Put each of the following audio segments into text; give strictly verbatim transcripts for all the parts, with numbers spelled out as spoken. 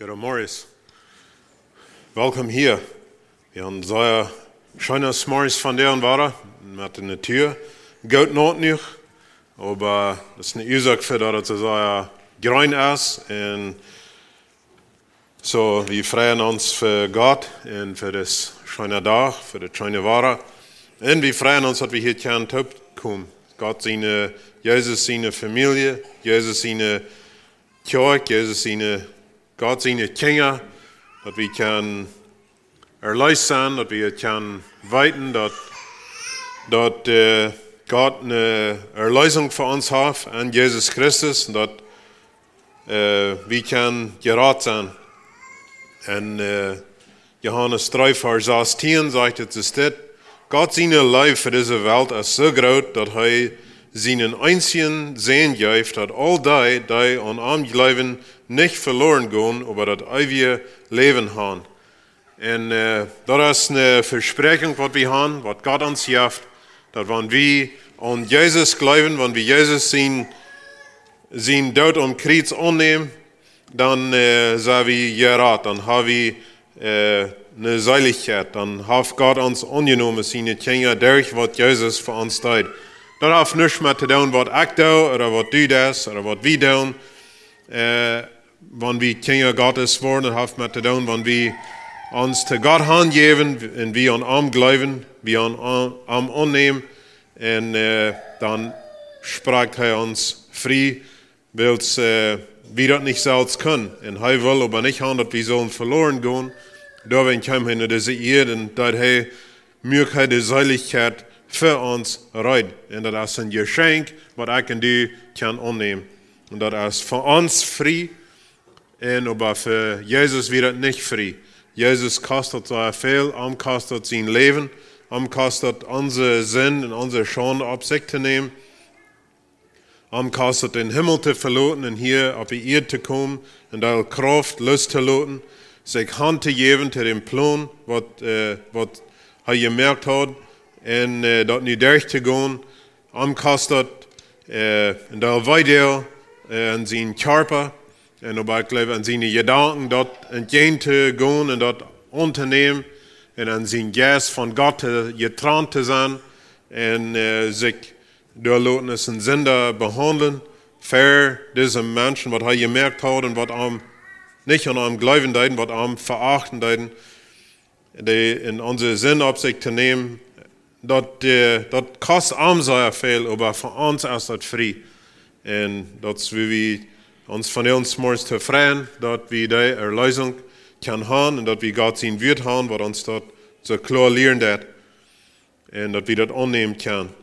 Goodemorjes. Welkom hia. Wie haben sea scheene Morjes von dir un Wada met de Natua. Goot Noot noch, oba daut es eene Uasoak fa daut et soo sea jreen es. Un soo, wie freien ons fa Gott un fa dit scheene Dach, fa dit scheene Wada. Un wie freien ons daut wie hia kjennen toopkomen. Gott siene, Jesus siene Famielje, Jesus siene Kjoakj, Jesus siene, Gott siene Kjinja, daut wie kjennen erleest sennen, daut wie kjennen weeten daut, daut, äh, Gott eene Erleesunk fa ons haft en Jesus Christus un daut, äh, wie kjennen jerat sennen. En, äh, Johanes dree Varsch sastieen sajcht et soo dit: Gott siene Leew fa dise Welt es soo groot, daut hee sienen eensjen Sän jeef, daut aul dee, dee aun am jleewen, nich veloren gonen, oba daut eewje Läwen haben. Un, äh, daut es eene Vespräakjunk waut wie haben, waut Gott ons jeft, daut wan wie aun Jesus jleewen, wan wie Jesus sien, sien Doot aum Kjriez aunnämen, dan, äh, sent wie jerat, dan haben wie, äh, eene Seelichkjeit, dan haft Gott ons aunjenomen, siene Kjinja, derch waut Jesus fa ons deed. Daut haft nuscht met to doonen waut ekj doo, ooda waut du deist, ooda waut wie doonen. Äh, wan wie Kjinja Gottes woaren, daut haft met to doonen, wan wie ons to Gott hanjäwen un wie aun am jleewen, wie aun, aun am aunnämen, un, äh, dan sprakjt hee ons frie, wiels, äh, wie daut nich selfst kjennen. Un hee well oba nich haben daut wie sellen veloren gonen. Doawäajen kjeem hee no dise Ieed un deed hee, muak hee de Seelichkjeit fa ons reed. Un daut es een Jeschenkj waut ekj un du kjennen aunnämen. Un daut es fa ons frie un oba fa Jesus wia daut nich frie. Jesus kost daut sea väl, am kost daut sien Läwen, am kost daut onse Sind un onse Schaund opp sikj to nämen. Am kost daut dän Himmel to veloten un hia opp de Ieed to komen un dee Krauft loos to loten, sikj hantojäwen to dän Plon waut, äh, waut hee jemoakt haud un, äh, daut nu derch to gonen. Am kost daut, äh, een Deel Weedoag, äh, aun sienen Kjarpa un oba ekj jleew aun siene Jedanken, daut entjäajen to gonen un daut auntonämen un aun sienen Jeist von Gott to, jetrant to sennen un, äh, sikj doa loten aus een Sinda behaundlen, ver dise Menschen waut hee jemoakt haud un waut am nich aun am jleewen deeden, waut am veachten deeden, dee en onse Sind opp sikj to nämen, daut, äh, daut kost am sea väl, oba fa ons es daut frie. Un daut es wua wie ons von ons morjes to freien, daut wie dee Erleesunk kjennen haben un daut wie Gott sien Wort haben, waut ons daut soo kloa lieren deed. Un daut wie daut aunnämen kjennen.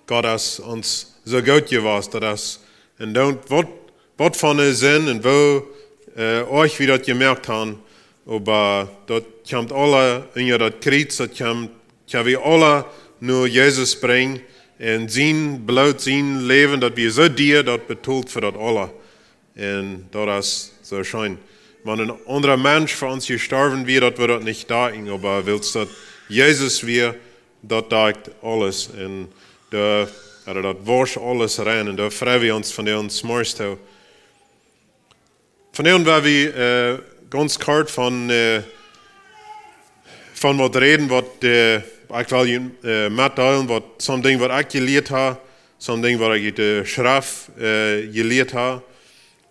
Gott es ons soo goot jewast, daut es, un dan waut, waut von de Sind un woo, äh, oajch wie daut jemoakt haben, oba daut kjemt aula unja daut Kjriez, daut kjemt, kjenn wie aula no Jesus brinjen, un sien Bloot, sien Läwen, daut wia soo dia, daut betolt fa daut aula. Un daut es soo scheen. Wan een aundra Mensch fa ons jestorwen wia, daut wudd daut nich dakjen, oba wiels daut Jesus wia, daut dakt aules. Un de, ooda daut woascht aules rein. Un doa frei wie ons von dän Morjes to. Vondoag woa wie, äh, gaunz kort von, äh, von waut räden, waut, äh, ekj well junt, äh, metdeelen, waut, some Dinja waut ekj jelieet hab, some Dinja waut ekj ut de Schreft, äh, jelieet hab,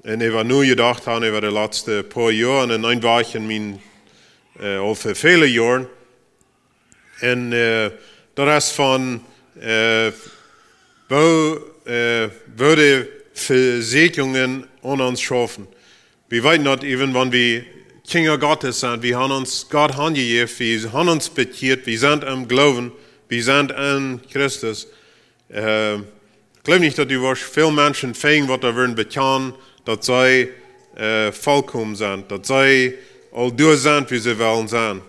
un äwa nojedocht hab äwa de latste poa Joa un en een Wäakj en mien, äh, aul fa väle Joaren. Un, äh, daut es von, äh, woo, äh, woo de Vesieekjungen aun ons schaufen. Wie weeten daut, even wan wie Kjinja Gottes sent, wie haben ons Gott hanjejäft, wie haben ons bekjieet, wie sent em Gloowen, wie sent en Christus. Äh, ekj jleew nich daut du woascht väl Menschen finjen waut doa wudden bekjanen daut see, äh, vollkomen sent, daut see aul doa sent wua see wellen sennen.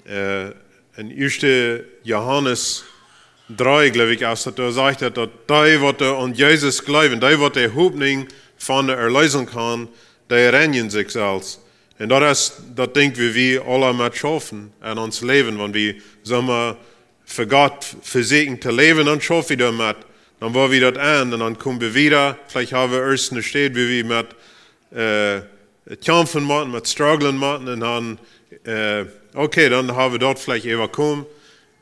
Äh, en ieeschte Johanes dree, jleew ekj, aus daut doa sajcht, daut, daut dee waut doa aun Jesus jleewen, dee waut de Hopninj von de Erleesunk haben, dee reinjen sikj selfst. Un daut es daut Dinkj wua wie aula met schaufen en ons Läwen, wan wie, saj mau, fa Gott vesieekjen to läwen, dan schauf wie doamet. Dan woa wie daut aun un dan kome wie wieda. Veleicht hab wie ieescht eene Städ wua wie met, äh, kjamfen motten, met strugglen motten un dan, äh, okay, dan haben wir daut veleicht äwakomen.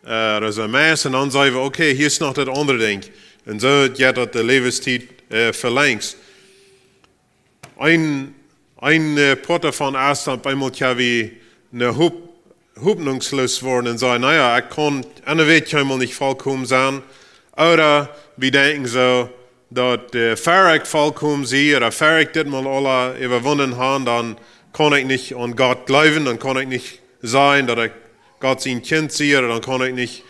Äh, daut es een Mess un dan sajen wir, okay, hia es noch daut aundre Dinkj. Un soo jeit daut de Läwenstiet, äh, velenjt. Een, een, äh, Poat doavon es dan opp eemol, jo, wie ne Hop-, hopninjsloos woaren un sajen, na jo, ekj kaun aun de Welt kjeenmol nich volkomen sennen. Ooda wie denkjen soo, daut, äh, ver ekj volkomen sie, ooda ver ekj dit mol aula äwawunnen hab, dan kaun ekj nich aun Gott jleewen, dan kaun ekj nich sajen, daut ekj Gott sien Kjint sie, ooda dan kaun ekj nich,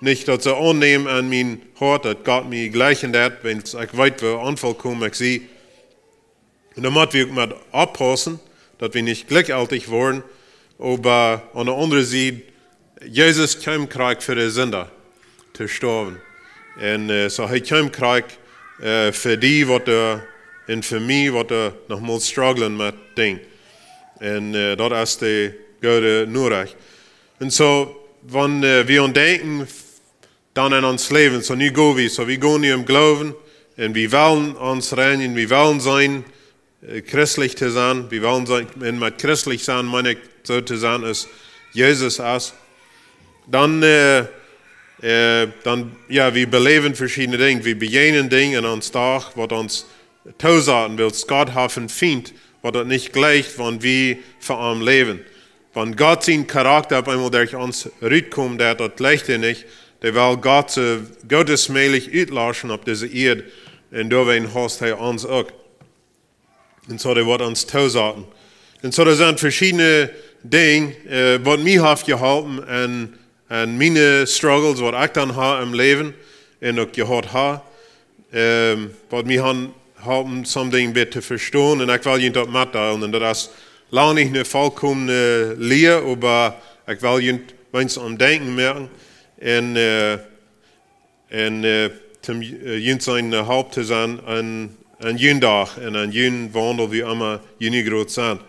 nich daut soo aunnämen aun mien Hoat, daut Gott mie jlikjen deit, wiels ekj weet, woo onvolkomen ekj sie. Un doa mott wie uk met oppaussen, daut wie nich jlikjjeltich woaren, oba aun de aundre Sied, Jesus kjeem krakjt fa de Sinda to stoawen. Un, äh, soo hee kjeem krakjt, äh, fa dee, waut, äh, un fa mie, waut, äh, noch mol strugglen met Dinj. Un, äh, daut es de goode Norecht. Un soo, wan, äh, wie aun denkjen, dan en ons Läwen, soo nu go wie, soo wie gonen nu em Gloowen, un wie wellen ons reinjen, wie wellen sennen, äh, christlich to sennen, wie wellen sennen, un met christlich sennen, meen ekj, soo to sennen aus Jesus es. Dan, äh, äh, dan, jo, wie beläwen veschiedne Dinj, wie bejäajnen Dinj en ons Dach, waut ons toosaten, wiels Gott haft een Fient, waut daut nich jlikjt, wan wie fa am läwen. Wan Gott sien Charakta opp eemol derch ons rutkomen deit, daut jlikjt hee nich, dee well Gott soo goot aus mäajlich utlauschen opp dise Ieed, un doawäajen hausst hee ons uk. Un soo, dee woat ons toosaten. Un soo, doa sent veschiedne Dinj, äh, waut mie haft jeholpen en, en miene Struggles, waut ekj dan hab em Läwen un uk jehaut hab, ähm, waut mie han halpen, some Dinj bäta to vestonen. Un ekj well junt daut metdeelen. Un daut es lang nich eene volkomne Lia, oba ekj well junt weens aum Denkjen moaken. Un, äh, un, äh, toom, äh, junt sennen, äh, Help to sennen aun, aun jun Dach un aun jun Waundel, woo emma jie nu groots sent.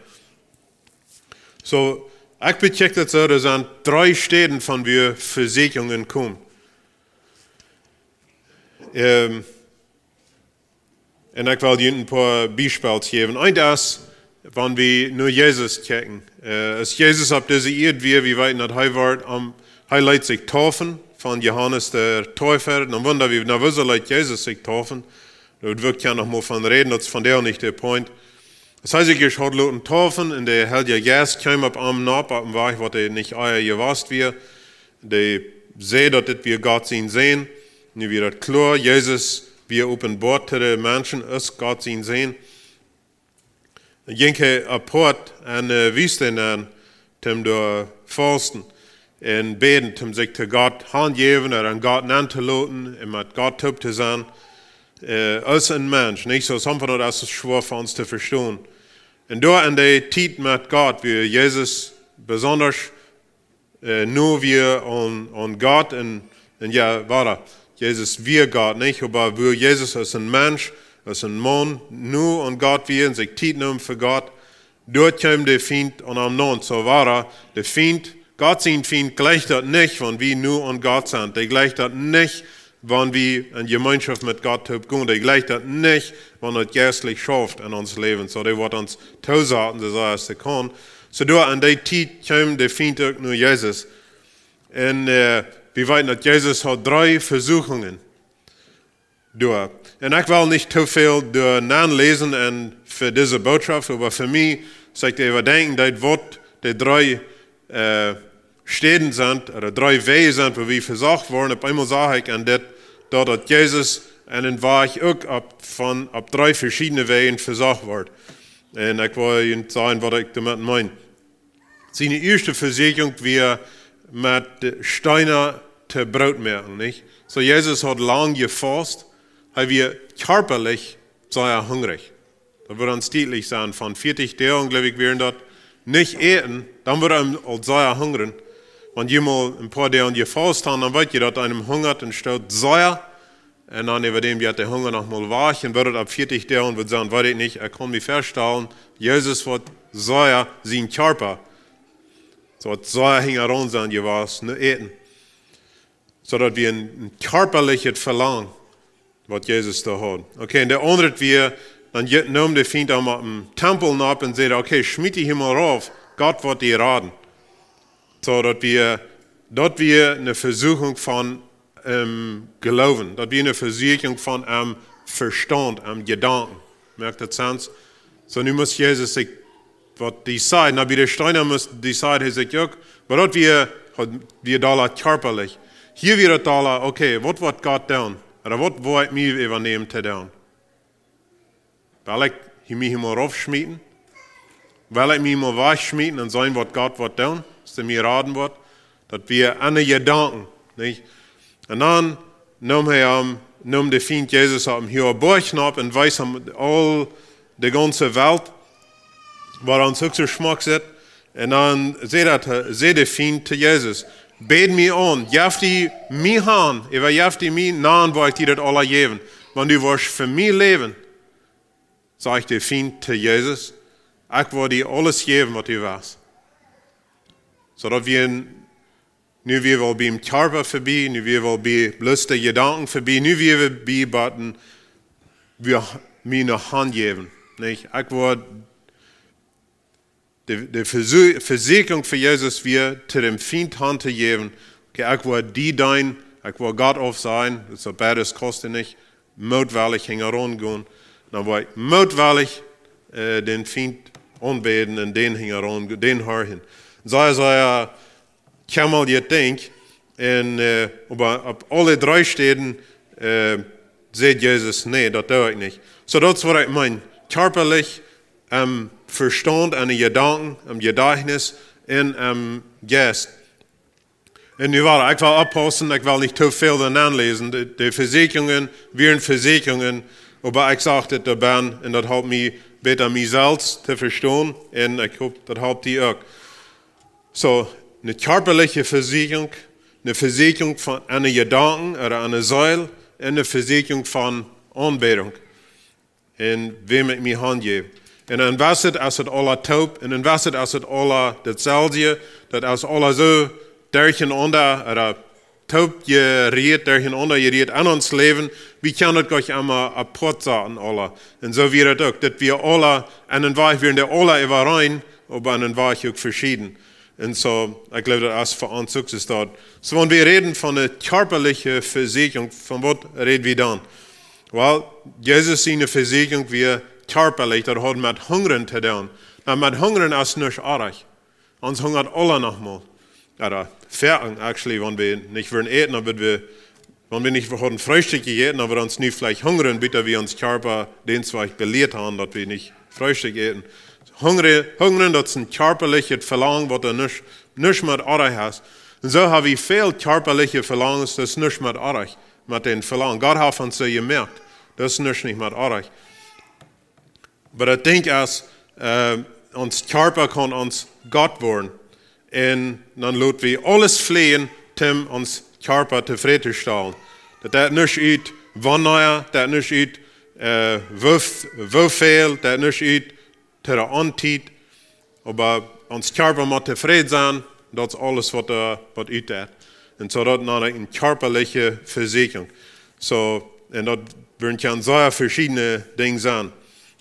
Soo, ekj bekjikj daut soo, doa sent dree Städen von wua Vesieekjungen komen. Ähm, un ekj well junt een poa Biespels jäwen. Eent es, wan wie no Jesus kjikjen. Äh, aus Jesus opp dise Ieed wia, wie weeten daut hee wort, ähm, hee leet sikj deepen von Johanes de Deepa. Dan wunda wie, na, wuarom leet Jesus sikj deepen? Doa woa ekj jo noch mol von räden, daut es vondoag nich de Point. Aus hee sikj ieescht haud loten deepen un de Heilje Jeist kjeem opp am nopp, opp een Wajch, waut hee nich ea jewast wia, dee säd, daut dit wia Gott sien Sän. Nu wia daut kloa, Jesus wia openboat to de Menschen aus Gott sien Sän. Dan jinkj hee apoat en, äh, Wiest nenn, toom doa fausten un bäden, toom sikj to Gott hanjäwen, aun Gott nenn to loten un met Gott toop to sennen. Äh, aus een Mensch, nich soo, something daut es schwoa fa ons to vestonen. Un doa en de Tiet met Gott, wia Jesus besonda, äh, no wia aun, aun Gott un, un jo, wada, Jesus wia Gott, nich? Oba wua Jesus aus een Mensch, aus een Maun, no aun Gott wia un sikj Tiet neem fa Gott, doa kjeem de Fient aun am no. Soo wada, de Fient, Gott sien Fient jlikjt daut nich, wan wie no aun Gott sent. Dee jlikjt daut nich, wan wie en Jemeenschoft met Gott toop gonen. Dee jlikjt daut nich, wan daut jeistlich schauft en ons Läwen. Soo, dee woat ons toosaten, soo aus hee kaun. Soo doa en dee Tiet kjeem de Fient uk no Jesus. Un, äh, wie weeten daut Jesus haud dree Vesieekjungen doa. Un ekj well nich too väl doa nenn läsen un fa dise Bootschoft, oba fa mie, aus ekj doaräwa denkjen deed, waut de dree, äh, Städen sent, ooda dree Wäaj sent, wua wie vesocht woaren. Opp eemol sach ekj aun dit, daut, daut Jesus en een Wajch uk opp, von, opp dree veschiedne Wäaj vesocht woat. Un ekj well junt sajen, waut ekj doamet meen. Siene ieeschte Vesieekjunk wia met de Steena to Broot moaken, nich? Soo, Jesus haud lang jefaust, hee wia kjarpalich sea hungrich. Daut woat ons dietlich sennen, von vieetich Doag, jleew ekj, wieren daut, nich äten, dan woat eenem aul sea hungren. Wan jie mol een poa Doag jefaust han, dan weet jie, daut eenem hungat un stoot sea. Un dan äwa däm jeit de Hunga noch mol wajch un woat daut opp vieetich Doag, woat sennen, weet ekj nich, ekj kaun mie väastalen, Jesus woat sea sien Kjarpa, soo woat sea hinjaraun sennen jewast no äten. Soo daut wia een, een kjarpalichet Velangen, waut Jesus doa haud. Okay, un de aundre wia Dan je-, neem de Fient am opp dän Tempel nopp un säd: "Okay, schmiet die hia mol rauf, Gott woat die raden." Soo daut wia, daut wia eene Vesuchung von, ähm, Gloowen. Daut wia eene Vesuchung von, ähm, Vestaunt, ähm, Jedanken. Moakt daut Sens? Soo, nu must Jesus sikj waut deciden. Na, bie de Steena must deciden hee sikj uk. Oba daut wia, haud, wia dolla kjarpalich. Hia wia daut dolla, okay, waut woat Gott doonen? Ooda waut woa ekj mie äwanämen to doonen? Well ekj hia mie hia mol raufschmieten? Well ekj mie mol wajchschmieten un seenen waut Gott woat doonen, aus hee mie raden woat? Daut wia aune Jedanken, nich? Un dan neem hee am, neem de Fient Jesus opp eenen huagen Boajch nopp un wees am aul de gaunze Welt, wua ons uk soo schmock sitt. Un dan säd daut, säd de Fient to Jesus: "Bäd mie aun, jeff die mie han, äwa jeff die mie, dan woa ekj die daut aula jäwen. Wan du woascht fa mie läwen," sajcht de Fient to Jesus, "ekj woa die aules jäwen waut du west." Soo daut wia, nu wia wie aul biem Kjarpa vebie, nu wia wie aul bie bloos de Jedanken vebie, nu wia wie bie, bie, wie, mie ne Haunt jäwen, nich? Ekj woa de, de Vesu-, Vesuchung fa Jesus wia, to dän Fient Haunt to jäwen. Okay, ekj woa die deenen, ekj woa Gott aufsajen, daut es beides, kaust du nich mootwellich hinjaraun gonen. Dan woa ekj mootwellich, äh, dän Fient aunbäden un dän hinjaraun, dän horchen. Soo, soo, äh, kjemel je denkj, un, äh, oba opp aule dree Städen, äh, säd Jesus: "Nä, daut doo ekj nich." Soo, daut es waut ekj meen. Kjarpalich, em Vestaunt, enne Jedanken, em Jedajchtnis un em Jeist. Un nu woa ekj woll oppaussen, ekj well nich too väl doa nenläsen. De, de Vesuchungen wieren Vesuchungen, oba ekj sach dit doa benn un daut halpt mie bäta mie selfst to vestonen un ekj hop, daut halpt die uk. Soo, eene kjarpaliche Vesuchung, eene Vesuchung von, enne Jedanken ooda enne Seel, un eene Vesuchung von Aunbädunk. Un wäm ekj mie hanjäw. Un en Woarheit es daut aula toop, un en Woarheit es daut aula daut selwje, daut es aula soo derchenaunda, ooda toop jerieet, derchenaunda jerieet aun ons Läwen. Wie kjennen daut nich emma apoat saten, aula. Un soo wia daut uk, daut wie aula, aun een Wajch wieren dee aula äwareen, oba aun een Wajch uk veschieden. Un soo, ekj jleew daut es fa ons uk soo daut. Soo, wan wie räden von de kjarpaliche Vesuchung, von waut räd wie dan? Well, Jesus siene Vesuchung wia kjarpalich, daut haud met Hungren to doonen. Nu, met Hungren es nuscht oajch. Ons hungat aula noch mol. Jo, daut foaken, actually, wan wie nich wudden äten, dan wudd wie, wan wie nich hauden Freestikj jejäten, dan wudd ons nu veleicht hungren, bat wie ons Kjarpa dän Wajch jelieet haben, daut wie nich Freestikj äten. Hungre-, hungren, daut es een kjarpalichet Velangen, waut doa nuscht, nuscht met oajch es. Un soo ha wie väl kjarpaliche Velangens, daut es nuscht met oajch, met dän Velangen. Gott haft ons soo jemoakt. Daut es nuscht nich met oajch. Oba ekj denkj, aus, äh, ons Kjarpa kaun ons Gott woaren. Un dan lot wie aules fleien, om ons Kjarpa tofräd to stalen. Daut deit nuscht ut, wanea, daut deit nuscht ut, äh, woo, woo väl, daut deit nuscht ut, to de Ontiet. Oba ons Kjarpa mott tofräd sennen, daut es aules waut, äh, waut utdeit. Un soo daut es eene kjarpaliche Vesuchung. Soo, un daut wudden kjennen sea veschiedne Dinja sennen.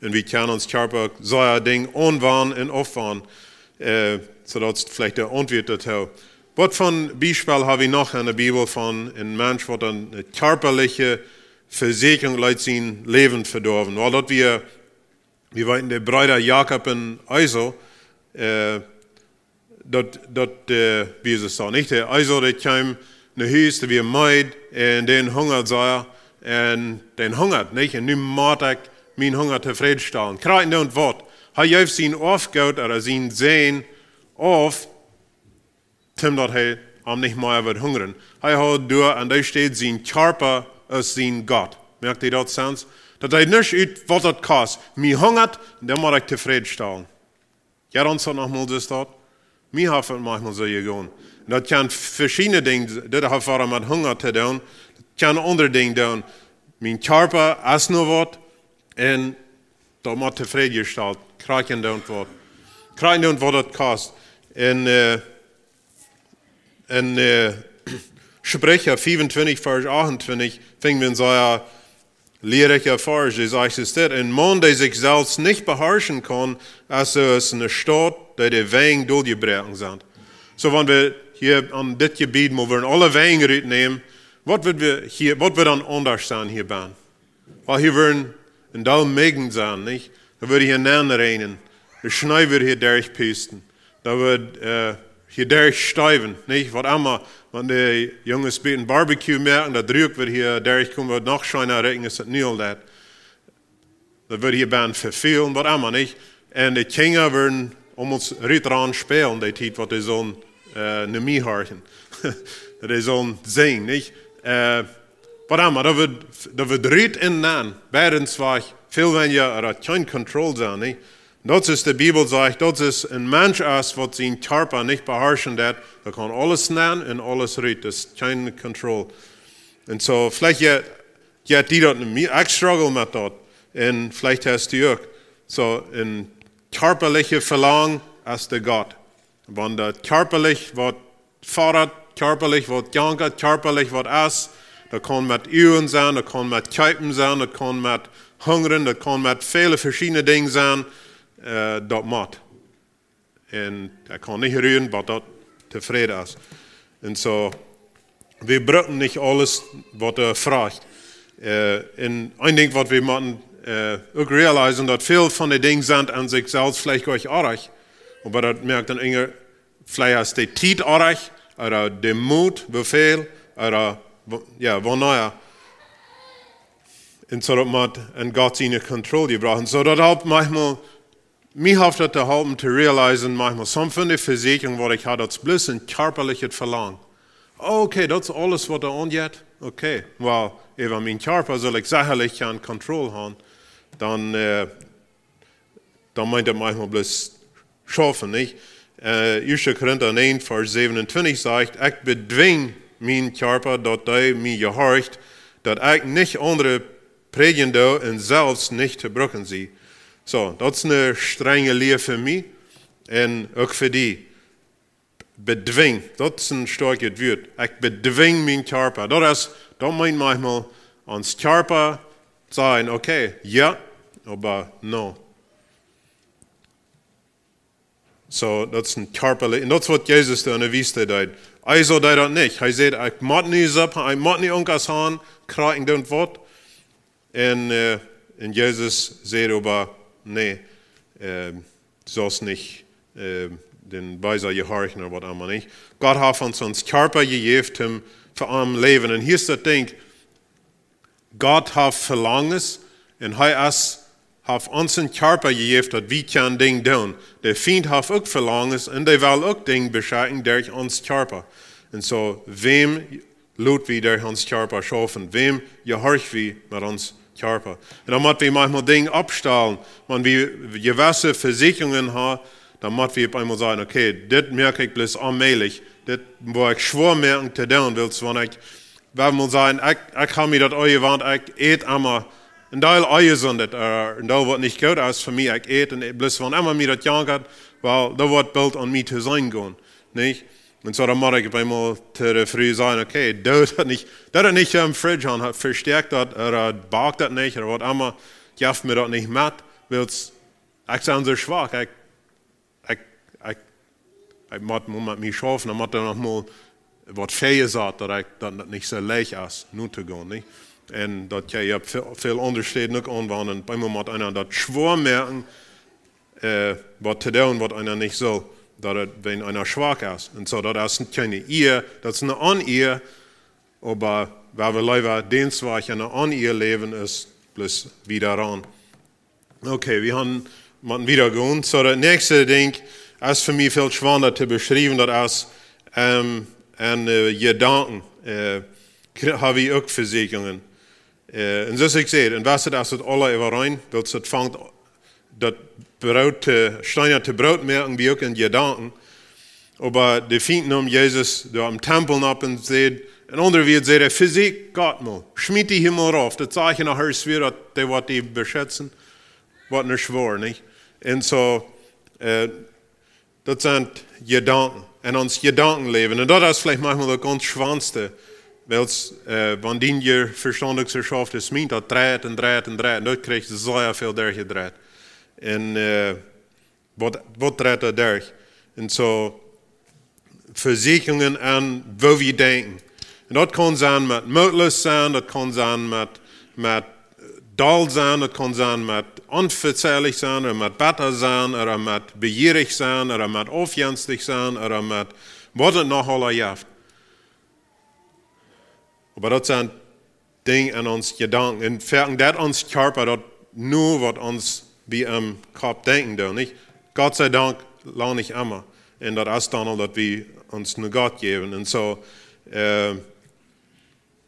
Un wie kjennen ons Kjarpa sea Dinja aunwanen un aufwanen, äh, soo daut es veleicht de Auntwuat doatoo. Waut fa Biespel ha wie noch enne Bibel von een Mensch, waut eene kjarpaliche Vesuchung leet sien Läwen vedoawen? Well, daut wia, wie weeten, de Breeda Jakob un Esau, äh, daut, daut, äh, wia daut soo, nich? De Esau, dee kjeem no Hus, dee wia meed, un dän hungad sea, un dän hungad, nich? Un nu mott ekj mienen Hunga tofräd stalen. Krakjt dan waut. Hee jeef sien Oafgoot, ooda sien Sän, auf, om daut hee am nich mea wudd hungren. Hee haud doa aun dee Städ sien Kjarpa aus sien Gott. Moakt daut Sens? Daut deit nuscht ut, waut daut kost. Mie hungat, dan mott ekj tofräd stalen. Jo, dan es daut noch mol soo daut. Mie haft daut maunchmol soo jegonen. Un daut kjennen veschiedne Dinja, dit haft waut met Hunga to doonen. Daut kjennen aundre Dinja doonen. Mien Kjarpa es nu waut. Un daut mott tofräd jestalt. Krakjt dan waut. Krakjt dan waut daut kost. Un, äh, En, äh, Spricha fiefuntwintich, Varsch achtuntwintich, finj wie een sea, Lierrikja Varsch, dee sajcht es dit: Een Maun, dee sikj selfst nich beharschen kaun, es soo aus eene Staut, dee de Wenj doljebroaken sent. Soo, wan wie hia aun dit Jebied mol wudden aule Wenj rutnämen, waut wudd wie hia, waut wudd dan aundasch sennen hia bennen? Well, hia wudden een Deel Miggen sennen, nich? Dan wudd hia nenn räajnen, de Schnee wudd hia derchpusten, dan wudd, äh, hia derchstiewen, nich? Waut emma, wan de Junges bät een Barbecue moaken, daut Rook wudd hia derchkomen, wudd noch scheena rikjen aus daut nu aul deit. Daut wudd hia bennen vefälen, waut emma, nich? Un de Kjinja wudden om ons rut rannen spälen, dee Tiet waut dee sellen, äh, no mie horchen. Daut dee sellen sinjen, nich? Äh, waut emma, daut wudd, daut wudd rut un nenn, beidens wajch, väl weinja, ooda kjeen Kontroll sennen, nich? Daut es, de Bibel sajcht, daut es een Mensch es, waut sienen Kjarpa nich beharschen deit, dee kaun aules nenn un aules rut, daut es kjeen Kontroll. Un soo, veleicht jeit, jeit die daut nich mea, ekj struggle met daut. Un veleicht hast du uk soo een kjarpalichet Velangen aus de Gott. Wan daut kjarpalich waut fodat, kjarpalich waut jankat, kjarpalich waut es, daut kaun met Uagen sennen, daut kaun met Kjeepen sennen, daut kaun met Hungren, daut kaun met väle veschiedne Dinja sennen, äh, daut mott. Un ekj kaun nich ruhen, bat daut tofräd es. Un soo, wie brucken nich aules waut hee froacht. Äh, un een Dinkj waut wie motten, äh, uk realisen, daut väl von de Dinja sent aun sikj selfst veleicht goanich oajch, oba daut moakt dan eena, veleicht es de Tiet oajch, ooda de Moot, woo väl, ooda, wo-, jo, wanea. Un soo daut mott enn Gott siene Kontroll jebrocht. Un soo daut halpt maunchmol, mie haft daut jeholpen to realisen, maunchmol, some von de Vesieekjunk waut ekj haud, daut es bloos een kjarpalichet Velangen. Okay, daut es aules waut doa aunjeit. Okay, well, äwa mienen Kjarpa saul ekj sechalich kjeen Kontroll haben. Dan, äh, dan meent daut maunchmol bloos schaufen, nich? Äh, Ieeschte Korinta näajen, Varsch säwenuntwintich sajcht: Ekj bedwinj mienen Kjarpa, daut hee mie jehorcht, daut ekj nich aundre prädjen doo un selfst nich to brucken sie. Soo, daut es eene strenje Lia fa mie un uk fa die. Bedwinj, daut es een stoakjet Wuat. Ekj bedwinj mienen Kjarpa. Daut es, daut meent maunchmol, ons Kjarpa sajen: Okay, jo, oba no. Soo, daut es een kjarpalich, un daut es waut Jesus doa enne Wiest deed. Hee soo deed daut nich. Hee säd: Ekj mott nu Supp, ekj mott nu Unkas haben, krakjt dan waut. Un, äh, un Jesus säd oba: Nä, äh, du saust nich, äh, dän Beesen jehorchen ooda waut emma, nich? Gott haft ons ons Kjarpa jejäft, om fa am läwen. Un hia es daut Dinkj, Gott haft Velangens un hee es, haft ons een Kjarpa jejäft, daut wie kjennen Dinja doonen. De Fient haft uk Velangens un dee well uk Dinja beschekjen derch ons Kjarpa. Un soo, wäm lot wie derch ons Kjarpa schaufen? Wäm jehorcht wie met ons Kjarpa? Un dan mott wie maunchmol Dinja aufstalen, wan wie jewesse Vesieekjungen haben, dan mott wie opp eemol sajen: Okay, dit moak ekj bloos onmäajlich. Dit woa ekj schwoa moaken to doonen, wiels wan ekj, wie mol sajen, ekj, ekj hab mie daut aunjewant, ekj ät emma een Deel onjesundet, äh, een Deel waut nich goot es fa mie, ekj ät, un bloos wan emma mie daut jankat, well, daut woat boolt aun mie to sennen gonen, nich? Un soo, dan mott ekj opp eemol to de Fru sajen: Okay, doo daut nich, doo daut nich em Fridge aun, vestäak daut, ooda, äh, bak daut nich, ooda waut emma, jeff mie daut nich met, wiels ekj sie soo schwak, ekj, ekj, ekj, ekj mott mol met mie schaufen, dan mott doa noch mol waut väajesat, daut ekj, daut daut nich soo leicht es, nu to gonen, nich? Un daut jie, jie haben väl, väl aundre Städen uk aun, wan bie mie mott eena daut schwoa moaken, äh, waut to doonen, waut eena nich saul, daut et, wan eena schwak es. Un soo, daut es kjeene Ea, daut es eene Onea, oba wie wellen leewa dän Wajch enne Onea läwen aus bloos wieda aun. Okay, wie haben, motten wieda gonen. Soo, daut näakjste Dinkj es fa mie väl schwanda to beschriewen, daut es, ähm, enn, äh, Jedanken, äh, krie-, hab wie uk Vesieekjungen. Äh, un soo aus ekj säd, un waut es daut aules äwareen, daut et fangt daut Broot to, Steena to Broot moaken, wie uk enn Jedanken. Oba de Fient neem Jesus doa em Tempel opp un säd, enn aundre Wieed säd hee: Vesieekj Gott mol, schmiet die hia mol rauf. Daut sach ekj noch ieescht wada, daut dee woat die beschitzen, woat nich woaren, nich? Un soo, äh, daut sent Jedanken. Enn ons Jedankenläwen. Un daut es veleicht maunchmol daut gaunz schwandste. Wiels, äh, wan dien Vestaunt soo schauft, es mien, daut dreit un dreit un dreit. Un daut kjricht sea väl derchjedreit. Un, äh, waut, waut dreit daut derch? Un soo Vesieekjungen aun, woo wie denkjen. Un daut kaun sennen met mootloos sennen, daut kaun sennen met, met doll sennen, daut kaun sennen met onvezeihlich sennen, ooda met betta sennen, ooda met bejierich sennen, ooda met aufjenstich sennen, ooda met waut et noch aula jeft. Oba daut sent Dinja en ons Jedanken. Un foaken deit ons Kjarpa daut no, waut ons bie em Kopp denkjen deit, nich? Gott sei Dank, lang nich emma. Un daut es dan aul, daut wie ons no Gott jäwen. Un soo, äh,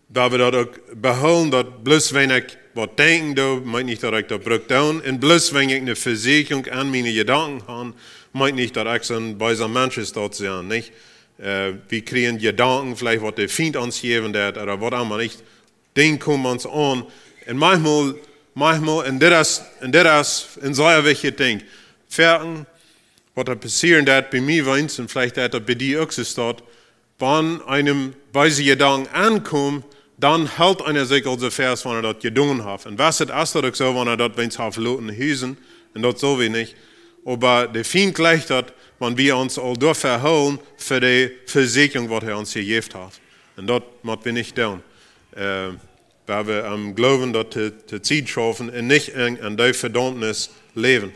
daut wie daut uk behoolen, daut bloos wan ekj waut denkjen doo, meent nich, daut ekj daut bruck doonen. Un bloos wan ekj eene Vesieekjunk aun miene Jedanken hab, meent nich, daut ekj soon beesa Mensch es, daut sie, nich? Äh, wie kjrieen Jedanken, veleicht waut de Fient ons jäwen deit, ooda waut emma, nich? Dinja komen ons aun. Un maunchmol, maunchmol, un dit es, un dit es een sea wichtjet Dinkj. Foaken, waut doa passieren deit bie mie weens, un veleicht deit daut bie die uk soo, daut, wan eenem beese Jedanken aunkjemt, dan helt eena sikj aul soo fest, wan hee daut jedonen haft. Un woo es daut uk soo, wan hee daut weens haft loten husen, un daut sell wie nich. Oba de Fient jleicht daut, wan wie ons aul doafäa hoolen, fa de Vesieekjunk, waut hee ons jejäft haft. Un daut mott wie nich doonen. Äh, wan wie aum Gloowen daut to, to Sied schaufen un nich en, en de Vedaumnis läwen.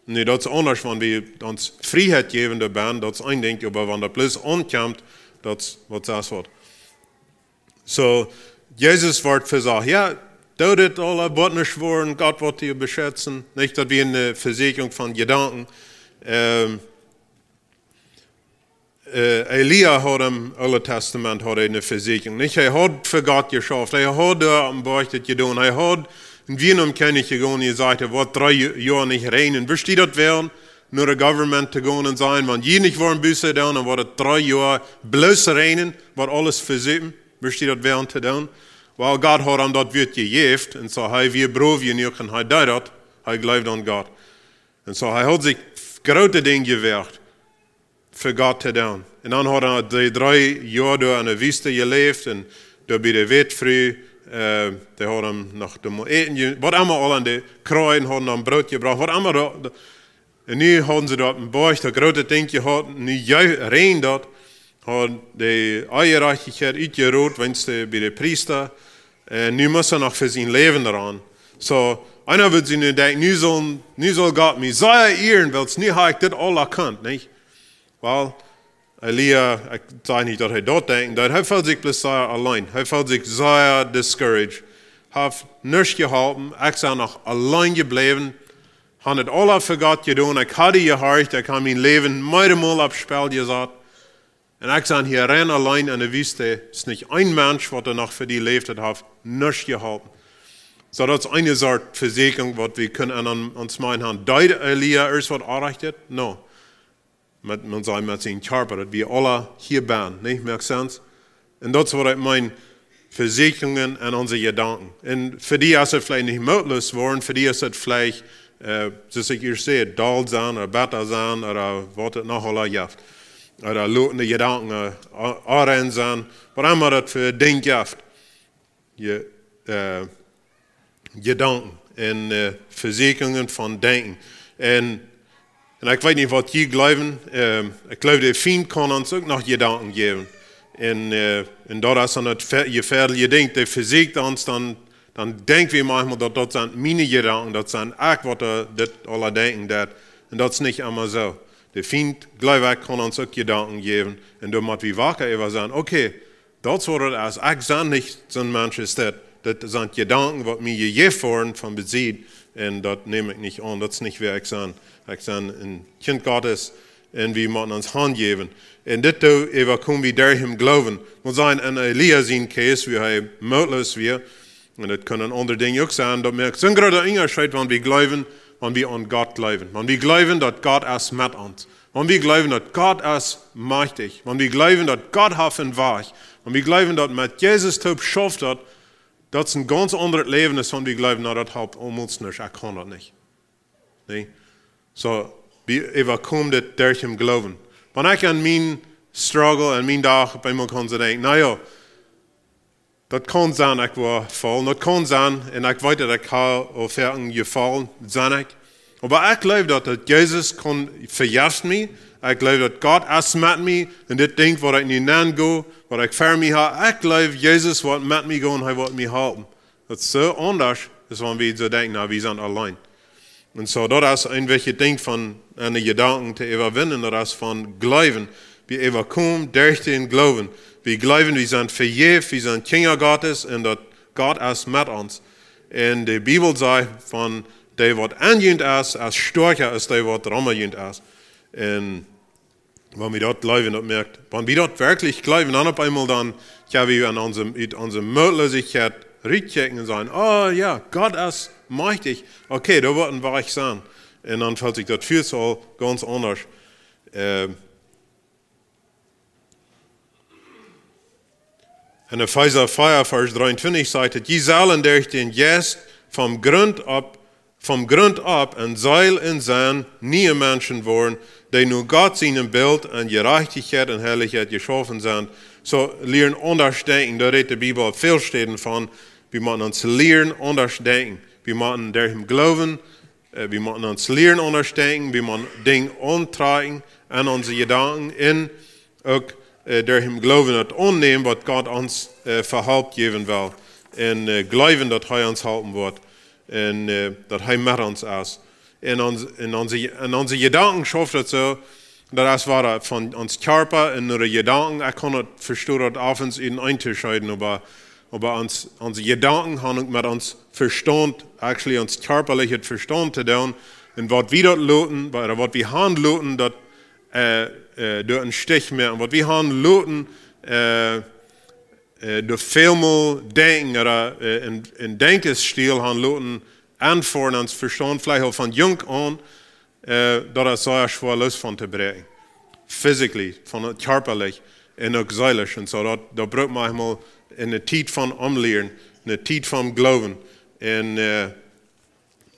Nu, daut es aundasch, wan wie ons Frieheit jäwen doabie, daut es een Dinkj, oba wan daut bloos aunkjemt, daut es waut, daut es waut. Soo, Jesus woat vesajcht. Jo, doo dit aula, woat nich woaren, Gott woat die beschitzen. Nich, daut wie eene Vesieekjunk von Jedanken. Ähm, äh, Elia haud em Oolen Tastament, haud hee eene Vesieekjunk. Nich, hee haud fa Gott jeschauft. Hee haud doa aum Boajch dit jedonen. Hee haud, un wia nom Kjennich jegonen, hee säd, et woat dree Jo-, Joa nich räajnen. Wurscht du daut wellen, no de Government to gonen un sajen, wan jie nich woaren Buße doonen, dan woat et dree Joa bloos räajnen, woat aules vesupen? Wurscht du daut wellen to doonen? Well, Gott haud am daut Wuat jejäft, un soo hee wia brow jenuach un hee deed daut, hee jleewd aun Gott. Un soo hee haud sikj groote Dinja jewoacht, fa Gott to doonen. Un dan haud hee dee dree Joa doa en de Wüste jeläft un doa bie de Wätfru, äh, dee haud am noch to äten je-, waut emma aul aun de Kjreien hauden am Broot jebrocht, waut emma doa, doa, un nu hauden see doa opp een Boajch daut groote Dinkj jehaut, nu je-, räajend daut, haud de Onjerajchtichkjeit utjerot, wiels dee bie de Priesta, un nu must hee noch fa sien Läwen ran. Soo, eena wudd sikj nu denkjen, nu saul, nu saul Gott mie sea ieren, wiels nu hab ekj dit aula jekaunt, nich? Well, Elia, ekj saj nich, daut hee daut denkjen deed, hee feeld sikj bloos sea auleen. Hee feeld sikj sea discouraged. Haft nuscht jeholpen, ekj sie noch auleen jebläwen. Hab et aula fa Gott jedonen, ekj haud jehorcht, ekj haud mien Läwen mearemol opp Spell jesat. Un ekj sie hia rein auleen en de Wüste, es nich een Mensch, waut doa noch fa die läft, daut haft nuscht jeholpen. Soo, daut es eene Sort Vesieekjunk, waut wie kjennen aun ons meenen haben. Deed Elia ieescht waut Orrajchtet? No. Met, maun sajcht met sien Kjarpa, daut wie aula hia sent, nich? Makes sense? Un daut es waut ekj meen, Vesieekjungen en onse Jedanken. Un fa die es et veleicht nich mootloos woaren, fa die es et veleicht, äh, soo aus ekj ieescht säd, doll sennen, ooda betta sennen, ooda waut et noch aula jeft. Ooda lotende Jedanken, äh, a-, onrein sennen, waut emma daut fa Dinja jeft. Je, äh, Jedanken un, äh, Vesieekjungen von Denkjen. Un, un ekj weet nich, waut jie jleewen, ähm, ekj jleew, de Fient kaun ons uk noch Jedanken jäwen. Un, äh, un daut es dan daut ve-, jefäadelje Dinkj, dee vesieekjt ons, dan, dan denkj wie maunchmol, daut, daut sent miene Jedanken, daut sie ekj, waut, äh, dit aula denkjen deit. Un daut es nich emma soo. De Fient, jleew ekj, kaun ons uk Jedanken jäwen. Un doa mott wie waka äwa sennen. Okay, daut es waut et es. Ekj sie nich soon Mensch aus dit. Daut sent Jedanken, waut mie jejäft woaren von besied. Un daut näm ekj nich aun. Daut es nich wäa ekj sie. Ekj sie een Kjint Gottes. Un wie motten ons hanjäwen. Un dit doo äwa kome wie derch em Gloowen. Mott sennen, en Elia sien Case, wua hee mootloos wia. Un daut kjennen aundre Dinja uk sennen. Daut moakt soon groota Unjascheet, wan wie jleewen, wan wie aun Gott jleewen. Wan wie jleewen, daut Gott es met ons. Wan wie jleewen, daut Gott es majchtich. Wan wie jleewen, daut Gott haft een Wajch. Wan wie jleewen, daut met Jesus toop schauft daut, daut es een gaunz aundret Läwen, aus wan wie jleewen, na, daut halpt aulemol nuscht, ekj kaun daut nich. Nä? Soo, wie äwakomen dit derch em Gloowen. Wan ekj aun mien Struggle, aun mien Dach, opp eemol kaun soo denkjen, na jo, Daut kaun sennen, ekj woa faulen. Daut kaun sennen, un ekj weet, daut ekj ha aul foaken jefaulen, sie ekj. Oba ekj jleew, daut, daut Jesus kaun, vejeft mie. Ekj jleew, daut Gott es met mie. Un dit Dinkj, waut ekj nu nenn go, waut ekj ver mie ha, ekj jleew, Jesus woat met mie gonen, hee woat mie halpen. Daut es soo aundasch, aus wan wie soo denkjen, na, wie sent auleen. Un soo, daut es een wichtjet Dinkj von, enne Jedanken to äwawinjen, daut es von jleewen. Wie äwakomen derch dän Gloowen. Wie jleewen, wie sent vejäft, wie sent Kjinja Gottes un daut Gott es met ons. Un de Bibel sajcht von, dee waut aun junt es, es stoakja aus dee waut rom junt es. Un wan wie daut jleewen, daut moakt, wan wie daut werkjlich jleewen, dan opp eemol dan, jo, wie en onse, ut onse Mootloosichkjeit rutkjikjen un sajen, oh jo, Gott es majchtich. Okay, doa woat een Wajch sennen. Un dan felt sikj daut Fia aul gaunz aundasch. Äh, en Efeesa vea, Varsch dreeuntwintich sajcht et, jie sellen derch dän Jeist vom Grunt opp, vom Grunt opp en Seel un Senn niee Menschen woaren, dee no Gott sienem Bilt en Jerajchtichkjeit un Heilichkjeit jeschaufen sent. Soo, lieren aundasch denkjen, doa rät de Bibel opp väl Städen von, wie motten ons lieren aundasch denkjen. Wie motten derch dän Gloowen, äh, wie motten ons lieren aundasch denkjen, wie motten Dinja auntrakjen en onse Jedanken un uk, äh, derch dän Gloowen daut aunnämen, waut Gott ons, äh, fa Help jäwen well. Un, äh, jleewen, daut hee ons halpen woat. Un, äh, daut hee met ons es. En ons, en onse, en onse Jedanken schauft daut soo, daut es wada von ons Kjarpa un de Jedanken, ekj kaun daut vestonen, daut aufens en eentoscheiden, oba, oba ons, onse Jedanken han uk met ons Vestaunt, actually ons kjarpalichet Vestaunt to doonen. Un waut wie daut loten, ooda waut wie han loten, daut, äh, äh, doa een Stich moaken. Waut wie han loten, äh, äh, doa välmol denkjen, ooda, äh, en, en Denkjstil han loten, aunfoaren ons Vestaunt, veleicht aul von junk aun, äh, daut es sea schwoa loos von to bräakjen. Physically, von kjarpalich un uk seelisch. Un soo, daut, daut brukt maunchmol eene Tiet von omlieren, eene Tiet von Gloowen. Un, äh,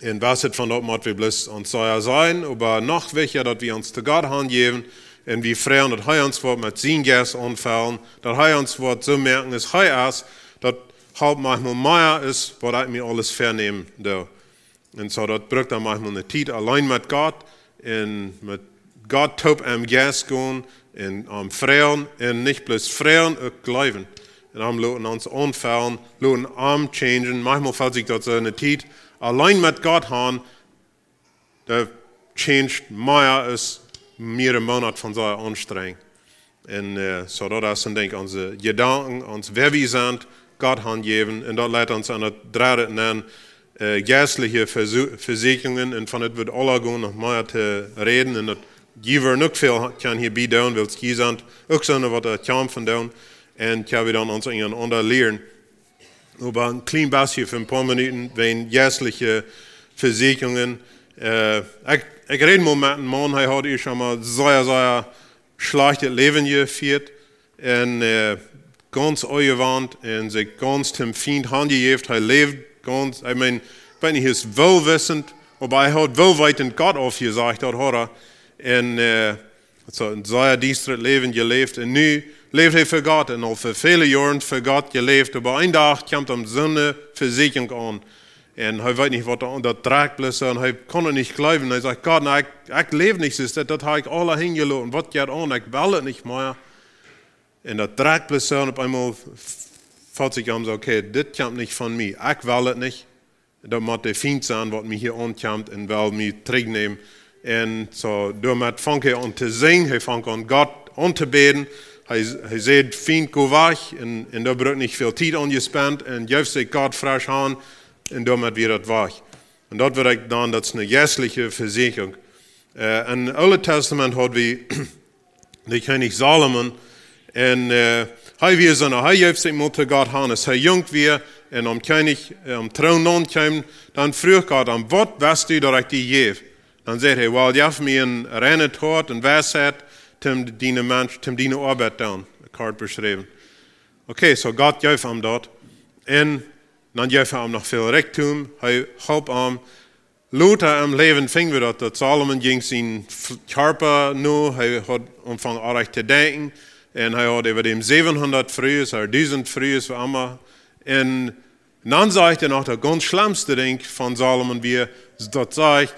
un waut et von daut mott wie bloos ons sea sennen, oba noch wichtja, daut wie ons to Gott hanjäwen un wie froagen, daut hee ons woat met sienen Jeist aunfellen, daut hee ons woat soo moaken aus hee es, daut halpt maunchmol mea aus waut ekj mie aules väanämen doo. Un soo, daut brukt dan maunchmol eene Tiet auleen met Gott un met Gott toop em Jeist gonen un am froagen un nich bloos froagen, uk jleewen. Un am loten ons aunfellen, loten am changen. Maunchmol felt sikj daut soo, eene Tiet auleen met Gott han, daut changed mea aus mearere Moonat von soo aunstrengend. Un, äh, soo daut es een Dinkj, onse Jedanken, ons, wäa wie sent, Gott hanjäwen. Un daut leit ons aun daut dredde nenn, äh, jeistliche Vesu-, Vesieekjungen. Un von dit woat Ola gonen noch mea to räden. Un daut, jie woaren uk väl kjennen hia bie doonen, wiels jie sent uk soone, waut doa kjamfen doonen. Un kjenn wie dan ons unjarenaunda lieren. Oba een kjlien bät fa een poa Minuten, wäajen jeistliche Vesieekjungen. Äh, ekj, ekj räd mol met een Maun, hee haud ieescht emol sea, sea schlajchtet Läwen jefieet. Un, äh, gaunz onjewant un sikj gaunz däm Fient hanjejäft. Hee läwd gaunz, ekj meen, ekj weet nich, hee es wohlwissend, oba hee haud wohlweetend Gott aufjesajcht, daut haud hee. Un, äh, soo een sea diestret Läwen jeläft. Un nu läft hee fa Gott un aul fa väle Joaren fa Gott jeläft. Oba een Dach kjemt am soone Vesieekjunk aun. Un hee weet nich, waut doa, daut drekjt bloos soo. Un hee kaun et nich jleewen. Hee sajcht, Gott, na, ekj, ekj läw nich soo, daut, daut hab ekj aula hinjeloten. Waut jeit aun? Ekj well et nich mea. Un daut drekjt bloos soo. Un opp eemol f-, felt sikj am soo, okay, dit kjemt nich von mie. Ekj well et nich. Daut mott de Fient sennen, waut mie hia aunkjemt un well mie trigjnämen. Un soo, doamet fangt hee aun to seenen, hee fangt aun Gott auntobäden. Hee, hee sajcht, Fient, go wajch, un, un doa brukt nich väl Tiet aunjespent, un jeef sikj Gott fresch aun, un doamet wia daut wajch. Un daut woat ekj dan, daut es eene jeistliche Vesieekjunk. Äh, em Oolen Tastament haud wie de Kjennich Salomo. Un, äh, hee wia soo, hee jeef sikj mol to Gott han, aus hee junk wia un aum Kjennich, äh, aum Troon aunkjeem, dan fruach Gott am, waut west du, daut ekj die jäw? Dan säd hee, well, jeff mie een reinet Hoat un Weisheit, om diene Mensch, om diene Oabeit doonen. Kort beschräwen. Okay, soo Gott jeef am daut. Un dan jeef hee am noch väl Rikjdom, hee holp am. Lota em Läwen finj wie daut, daut Salomo jinkj sienen F-, Kjarpa no, hee haud aunjefongen oajch to denkjen, un hee haud äwa däm säwenhundat Frues, ooda dusent Frues, woo emma, Un dan sajcht hee noch daut gaunz schlemmste Dinkj von Salomo, wia daut sajcht,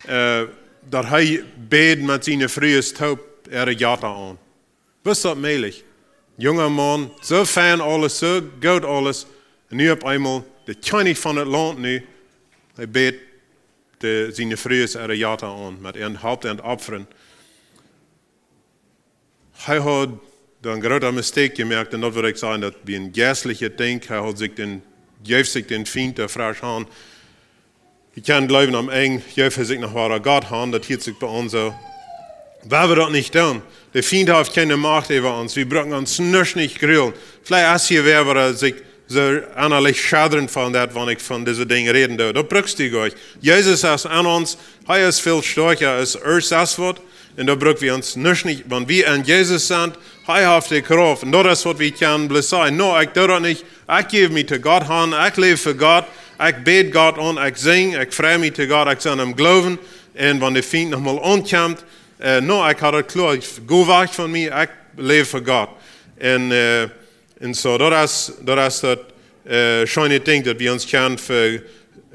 äh, daut hee bäd met siene Frues toop äare Jetta aun. Woo es daut mäajlich? Junga Maun, soo fein aules, soo goot aules. Un nu opp eemol, de Kjennich von daut Launt nu, hee bäd de, siene Frues äare Jetta aun, met an halpt an opfren. Hee haud doa een grooten Mistake jemoakt, un daut wudd ekj sajen, daut wia een jeistlichet Dinkj. Hee haud sikj dän, jeef sikj dän Fient doa fresch han. Wie kjennen jleewen, aum Enj jeef hee sikj noch wada Gott han, daut hieet sikj bie ons soo. Wan wie daut nich doonen, de Fient haft kjeene Macht äwa ons. Wie brucken ons nuscht nich grulen. Veleicht es hia wäa, waut sikj soo ennalich schadren von daut, wan ekj von dise Dinja räden doo. Daut bruckst du goanich. Jesus es aun ons, hee es väl stoakja aus irjent waut. Un doa bruck wie ons nuscht nich, wan wie aun Jesus sent, hee haft de Krauft. Un daut es waut wie kjennen bloos sajen. No, ekj doo daut nich. Ekj jäw mie to Gott han, ekj läw fa Gott, ekj bäd Gott aun, ekj sinj, ekj frei mie to Gott, ekj sie em Gloowen. Un wan de Fient noch mol aunkjemt, äh, no, ekj hab daut kloa, go wajch von mie, ekj läw fa Gott. Un, äh, un soo, daut es, daut es daut, äh, scheene Dinkj, daut wie ons kjennen fa,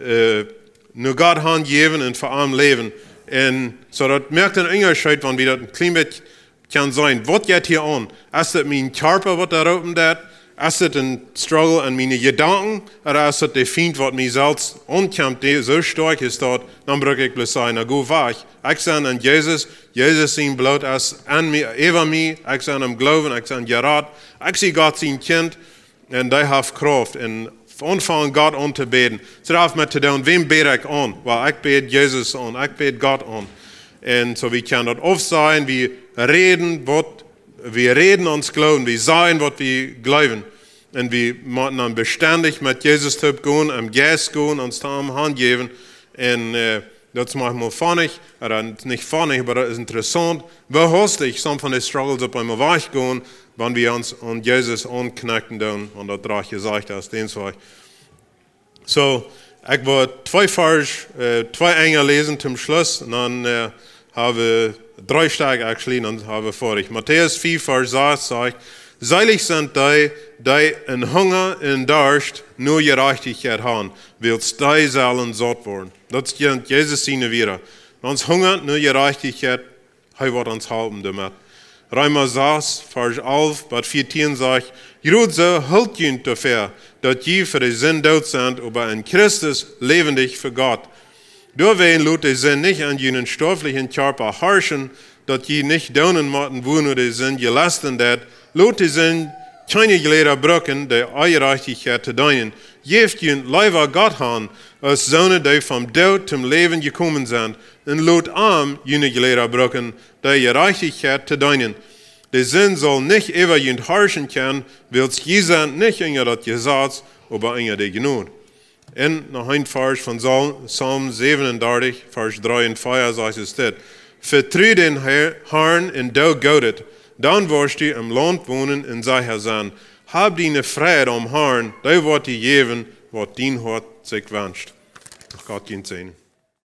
äh, no Gott han jäwen un fa am läwen. Un soo, daut moakt een Unjascheet, wan wie daut een kjlien bät kjennen seenen. Waut jeit hia aun? Es daut mien Kjarpa, waut doa roopen deit? Es daut een Struggle aun miene Jedanken? Ooda es daut de Fient, waut mie selfst aunkjemt, dee soo stoakj es daut, dan bruck ekj bloos sajen, no, go wajch. Ekj sie aun Jesus, Jesus sien Bloot es aun mie, äwa mie, ekj sie em Gloowen, ekj sie jerat, ekj sie Gott sien Kjint, un dee haft Krauft. Un aunfangen Gott auntobäden. Soo, daut haft met to doonen, wäm bäd ekj aun? Well, ekj bäd Jesus aun, ekj bäd Gott aun. Un soo, wie kjennen daut aufsajen, wie räden, waut, wie räden ons Gloowen, wie sajen, waut wie jleewen. Un wie motten dan bestendich met Jesus toop gonen, em Jeist gonen, ons to am hanjäwen. Un, äh, daut es maunchmol funny, ooda nich funny, oba daut es interessaunt. Woo hastich some von de struggles opp eemol wajchgonen, wan wie ons aun Jesus aunkjnekjen doonen, wan daut rajcht jesajcht es, dän Wajch. Soo, ekj wull twee Varsch, äh, twee Enj läsen toom Schluss, un dan, äh, hab wie dree Stekj actually, un dan hab wie foadich. Matäus vea Varsch sas sajcht: Seelich sent dee, dee een Hunga un Darscht no Jerajchtichkjeit han, wiels dee sellen saut woaren. Daut es Jesus siene Wieed. Wan ons hungat no Jerajchtichkjeit, hee woat ons halpen doamet. Reema sas, Varsch alf bat vieetieen sajcht: Jrod soo hoolt junt doafäa, daut jie fa de Sind doot sent, oba en Christus läwendich fa Gott. Doawäajen lot de Sind nich aun junen stoaflichen Kjarpa harschen, daut jie nich doonen motten, wua no de Sind jelest deit. Lot de Sind kjeene Jläda brucken, de Onjerajchtichkjeit to deenen. Jäft junt leewa Gott han, aus soone, dee vom Doot toom Läwen jekomen sent, un lot am june Jläda brucken, de Jerajchtichkjeit to deenen. De Sind saul nich äwa junt harschen kjennen, wiels jie sent nich unja daut Jesaz, oba unja de Jnod. Un noch een Varsch von Psalm, Psalm säwenundartich, Varsch dree un vea sajcht et dit: Vetru dän Har-, Harn un doo Goodet, dan woascht du em Launt wonen un secha sennen. Hab diene Freid aum Harn, dee woat die jäwen, waut dien Hoat sikj wenscht. Gott dien Säajen.